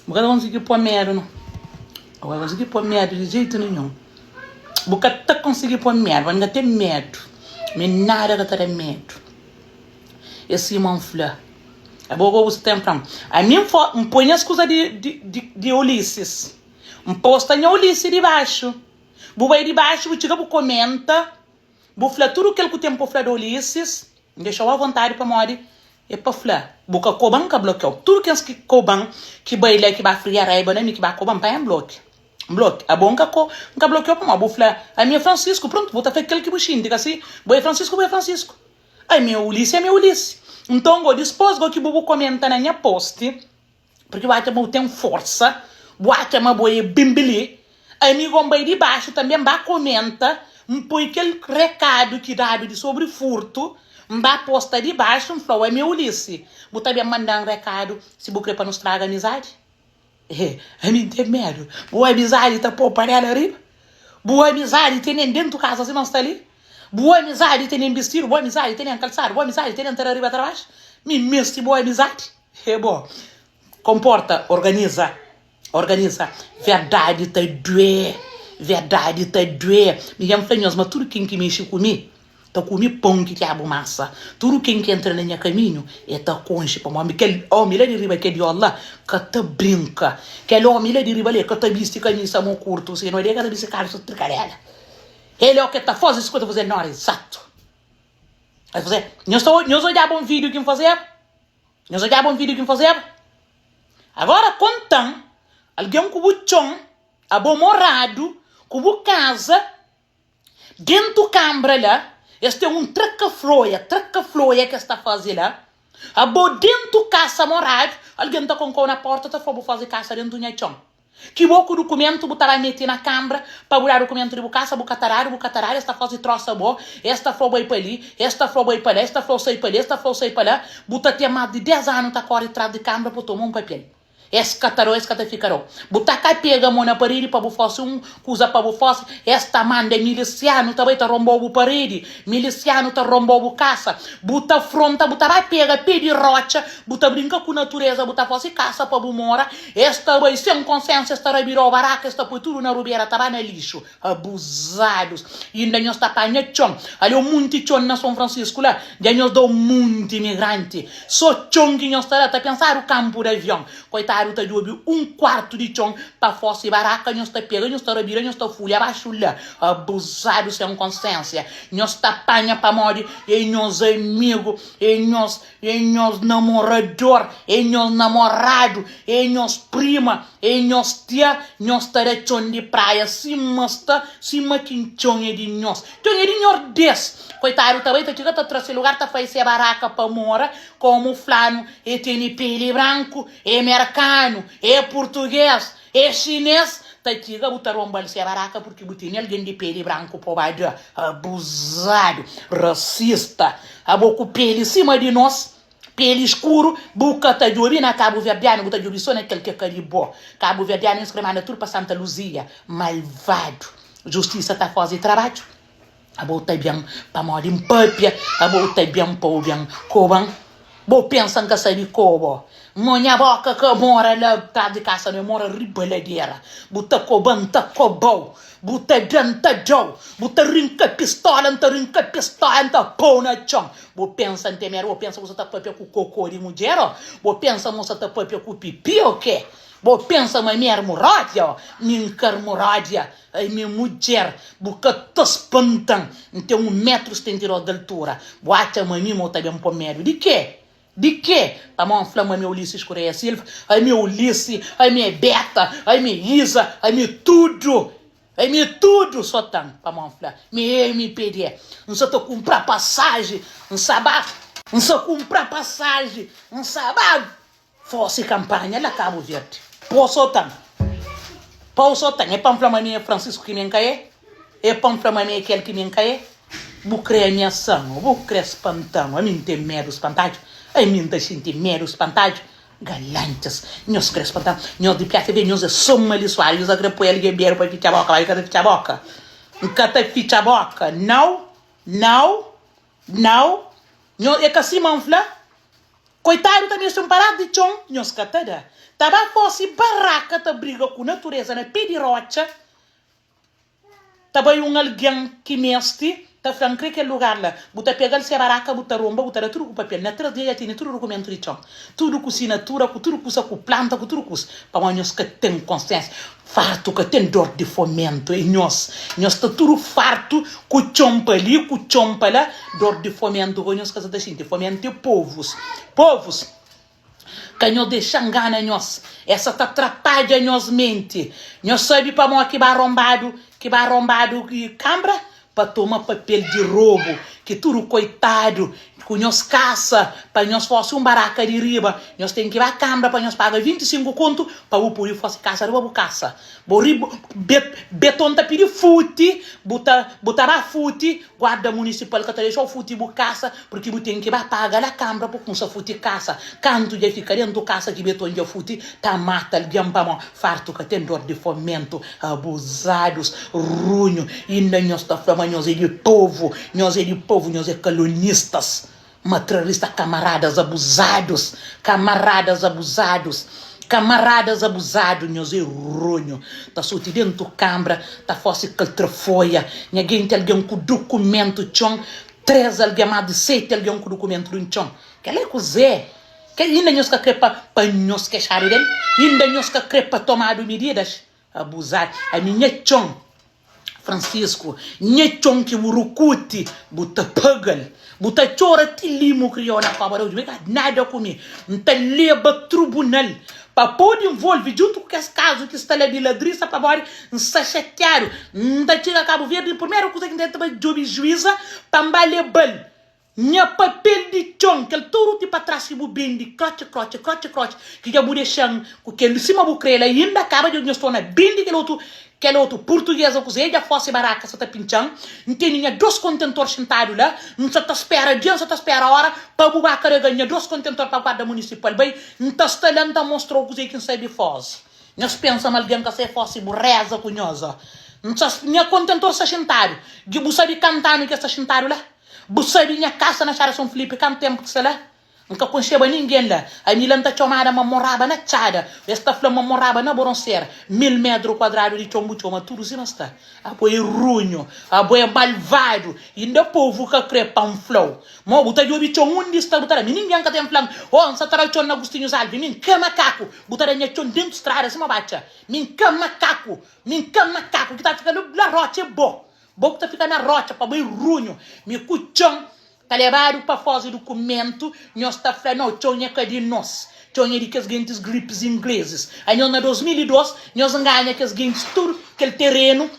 Bu ka ta konsigi pô medu no. Bu ka ta konsigi pô medu di jeitu ninhun. Bu ka ta konsigi pô medu, pa mi ka ten medu. Mi nada ka ta da medu. É sima N fla. Abo go bu sta ten fla-m. Ami N fo, N poi nhas kuza di, di, di, di Ulisses. N posta nha Ulisses di baxu. Bu bai di baxu, bu txiga bu komenta, bu fla tudu kel ku ten pa fla di Ulisses. N dexa-u avontadi pamodi é pa fla. Bu ka koba-m, N ka blokia-u. Tudu kes ki koba-m, ki bai la, ki ba fria raiba na mi, ki ba koba-m, pa N blokia. N blokia. Abo N ka ko, N ka blokia-u pamodi bu fla, Ami é Francisco. Prontu, bu ta fla kel ki bu xinti, ka si? Bo é Francisco, bo é Francisco. Ami é Ulisses, ami é Ulisses. Nton go, dispôs go ki bu bu komenta na nha post, purki bu atxa ma bu ten forsa, bu atxa ma bo é binbili, ami go N bai di baxu tanbe N ba komenta, N poi kel rekadu ki dadu di sobri furtu, N ba posta di baxu, N fla-u, ami é Ulisses, bu ta ben manda-m rekadu si bu kre pa nu straga amizadi? He, ami N ten medu. Bu amizadi ta pô panela riba? Bu amizadi tene-m dentu kaza sima N sta li? Bu amizadi tene-m bistidu? Bu amizadi tene-m kalsadu? Bu amizadi tene-m ta da riba ta da baxu? Mi N meste bu amizadi? He, bo konporta, organiza, organiza. Verdadi ta duê, verdadi ta duê. Mi dja N fla nhos ma tudu ken ki mexe ku mi, Ta kume pon ki diabu masa. Tudu ken ki entra na nha kaminhu, e ta konxe. Pamodi kel omi la di riba, kel diós la, ka ta brinka. Kel omi la di riba la, e ka ta bisti kamisa mo kurtu, si no el e ka ta bisti kalsa trikadela. El é o ke ta faze su ke ta faze na ora izatu. El faze, nhos ta, nhos odjaba un vídiu ki N fazeba? Nhos odjaba un vídiu ki N fazeba? Agora konta-m, algen ku bu txon, abo moradu, ku bu kaza, Dentu kanbra la, es ten un traka-floia, traka-floia ki es ta faze la. Abo dentu kasa moradu, algen ta konkou na porta ta fla bu faze kasa dentu nha txon. Ki bo ku dukumentu bu ta ba mete na kanbra pa bu da dukumentu di bu kasa, bu ka ta dadu, bu ka ta dadu, es ta faze trosa bo, es ta fla bai pa li, es ta fla bai pa la, es ta fla sai pa li, es ta fla sai pa la, bu ta ten mas di 10 anu ta kore tras di kanbra pa toma un papel. Es ka ta dau, es ka ta fika dau. Bu ta ka pega mo na paredi pa bu fase un kuza pa bu fase, es ta manda milisianu ta bai ta rombau bu paredi, milisianu ta rombau bu kasa. Bu ta fronta, bu ta ba pega pe di rotxa, bu ta brinka ku natureza, bu ta fase kasa pa bu mora, es ta bai sen konsensu, es ta rabidau baraka, es ta poi tudu na rubera, ta ba na lixu. Abuzadus! Inda nhos ta panha txon. Ali un munti txon na Son Fransisku la, dja nhos da un munti imigranti. So txon ki nhos ta da, ta pensadu kanpu di avion. Koitadu ta djobe un kuartu di txon pa fosi baraka, nhos ta pega, nhos ta rabida, nhos ta fulha baxu la. Abuzadus sen konsensia. Nhos ta panha pamodi é nhos amigu, é nhos, é nhos namorador, é nhos namoradu, é nhos prima. Ei nhos tia, nhos ta da txon di praia sima sta, sima ki txon é di nhos. Txon é di Nhordés. Koitadu ta bai ta txiga ta tra se lugar ta fai se baraka pa mora, komu flanu e tene peli branku, é merkanu, é purtuges, é xines, ta txiga bu ta ronba-l se baraka purki bu tene algen di peli branku pa ba da. Abuzadu, rasista, abo ku peli sima di nos. Peli skuru, bu ka ta djobi na kabuverdianu, bu ta djobi so na kel ke ka di bo. Kabuverdianu es kre manda tudu pa Santa Luzia. Malvadu. Justisa ta faze trabadju. Abo ta ben pamodi N papia, abo ta ben pa bu ben koba-m. Bo pensa N ka sabi koba. Mo nha boka ka mora la tras di kasa no, e mora riba ladera. Bu ta koba-m, N ta koba-u. Bu ta da, N ta da-u. Bu ta rinka pistola, N ta rinka pistola, N ta pô-u na txon. Bo pensa N ten medu? Bo pensa bu sa ta papia ku kokô di mudjer ô? Bo pensa ma bu sa ta papia ku pipi ô ke? Bo pensa ma mi é armuródia ô? Mi N ka armuródia, ami é mudjer. Bu ka ta spanta-m. N ten un métru 72 di altura. Bu atxa ma mi ma bu ta ben pô-m medu di ke? Di ke? Pamodi N fla ma ami é Ulisses Correia Silva, ami é Ulisses, ami é Beta, ami é Isa, ami é tudu. Ami é tudu só tan pamodi N fla mi é MPD N sa ta kunpra pasaji N sa ba N sa kunpra pasaji N sa ba Fosi kanpanha la Kabu Verdi Pô só tan Pô só tan É pa N fla ma mi é Francisco ki mi N ka é É pa N fla ma mi é kel ki mi N ka é Bu kre amiasa-m ô bu kre spanta-m Ami N ten medu spantadju Ami N ta xinti medu spantadju Galantis, nhos kre spanta-m? Nhos di piasa be, nhos é so malisuadu, nhos ta kre poi algen beru pa fitxa boka, ma N ka ta fitxa boka, N ka ta fitxa boka, nau, nau, nau, nhos, é ka sima N fla? Koitadu ta meste un padás di txon, nhos ka ta da. Ta ba fosi baraka ta briga ku natureza na pe di rotxa, ta bai un algen ki meste, ta fla, N kre kel lugar la. Bu ta pega-l se baraka, bu ta ronba, bu ta da tudu ku papel. Na tres dia dja tene tudu dukumentu di txon, tudu ku sinatura, ku tudu kusa, ku planta, ku tudu kusa. Pamodi nhos ka ten konsiensia. Fartu ka ten dor di fomentu é nhos. Nhos sta tudu fartu ku txon pa li, ku txon pa la. Dor di fomentu ka nhos ka sa ta xinti. Fomentu é povus. Povus, ka nhos dexa ngana nhos. Es sa ta trapadja nhos menti. Nhos sabe pamodi ki ba ronbadu, ki ba ronbadu kanbra? Pa toma papel di robu ki tudu koitadu ku nhos kasa pa nhos fosi un baraka di riba, nhos ten ki ba kambra pa nhos paga 25 kontu pa bu pudi fosi kasa riba bu kasa. Bo riba beton ta pidi futi, bu ta bu ta ba futi, guarda munisipal ka ta dexau futi bu kasa purki bu ten ki ba paga la kambra pa kumsa futi kasa. Kantu dja fika dentu kasa ki beton dja futi ta mata algen pamo fartu ka ten dor di fomentu. Abuzadus, runhu, inda nhos ta fla ma nhos é di povu, nhos é di povu, nhos é kalonistas, matrarista, kamaradas abuzadus, kamaradas abuzadus, kamaradas abuzadu, nhos é runhu, ta soti dentu kambra, ta fose kaltrafoia, nha genti algen ku dukumentu txon, 3 algen, mas di 7 algen ku dukumentu dun txon, kel-la é kuzê? Kel inda nhos ka kre pa pa nhos kexadu del? Inda nhos ka kre pa tomadu mididas? Abuzadu. Ami nha txon, Francisco, nha txon ki bu rukuti, bu ta pagal. Bu ta txora ti limu kriou na koba di odju. Mi ka nada ku mi. N ta leba trubunal pa pode nvolve djuntu ku kes kazu ki sta la di ladrisa pabodi N sta xatiadu. N ta txiga Kabu Verdi, primeru kuza ki N ta bai djobe juiza pa N ba lebal. Nha papel di txon, kel toru ti pa tras ki bu bendi, krotxi krotxi, krotxi krotxi, ki dja bu dexa-m ku kel sima bu kre-l ainda, kaba dja nhos torna bendi kel otu, kel otu purtugês o kuzê, dja fosi baraka sa ta pintxa-m, N tene nha dos kontentor xintadu la, N sa ta spera dia, N sa ta spera ora pa bu ba karega-m nha dos kontentor pa guarda munisipal bai, N ta sta la N ta mostra-u kuzê ki N sabe fozi. Nhos pensa ma algen ka sabe fozi bu reza ku nhos, o. N sa, nha kontentor sta xintadu, dja bu sabe kantu anu ki el sta xintadu la? Bu sabe nha kasa na Txada Son Filipi kantu tenpu ki sta la? N ka konxeba ningen la. Ami la N ta txomada ma N moraba na Txada. Es ta fla ma N moraba na Boronsera. 1000 metru kuadradu di txon bu txoma tudu sima sta. Abo é runhu, abo é malvadu. Inda povu ka kre pa N fla-u. Ma bu ta djobe txon undi sta bu ta da. Mi ningen ka ten fla-m, Oh, N sa ta da txon na Agustinhus Alvi. Mi N ka makaku. Bu ta da nha txon dentu strada sima batxa. Mi N ka makaku. Mi N ka makaku. Ki ta fika la rotxa é bo. Bo ku ta fika na rotxa pa bai runhu, mi ku txon ta lebadu pa fozi dukumentu, nhos ta fla no txon é ka di nos, txon é di kes gentis gripis inglezis. Anhos na 2002 nhos nganha kes gentis tudu kel terenu,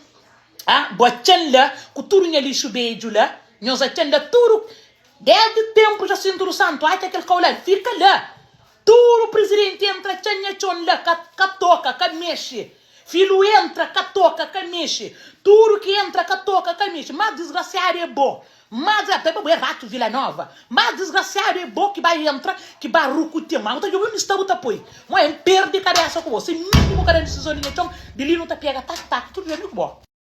ah, bo atxan la ku tudu nha lixu bedju la, nhos atxan la tudu desdi tenpu Jacinto do Santo atxa kel kau la, fika la. Tudu prizidenti entra txan nha txon la ka ka toka ka mexe Filu entra ka toka ka mexe Tudu ki entra ka toka ka mexe Mas disgrasiadu é bo Mas é bo é ratu Vila Nova Mas disgrasiadu é bo ki ba entra ki ba rukutin Ma bu ta djobe undi sta bu ta poi Mo N perde kabesa ku bo Si mi ki bu ka da disizon di nha txon Di li nu ta pega tak tak tudu dja mi ku bo.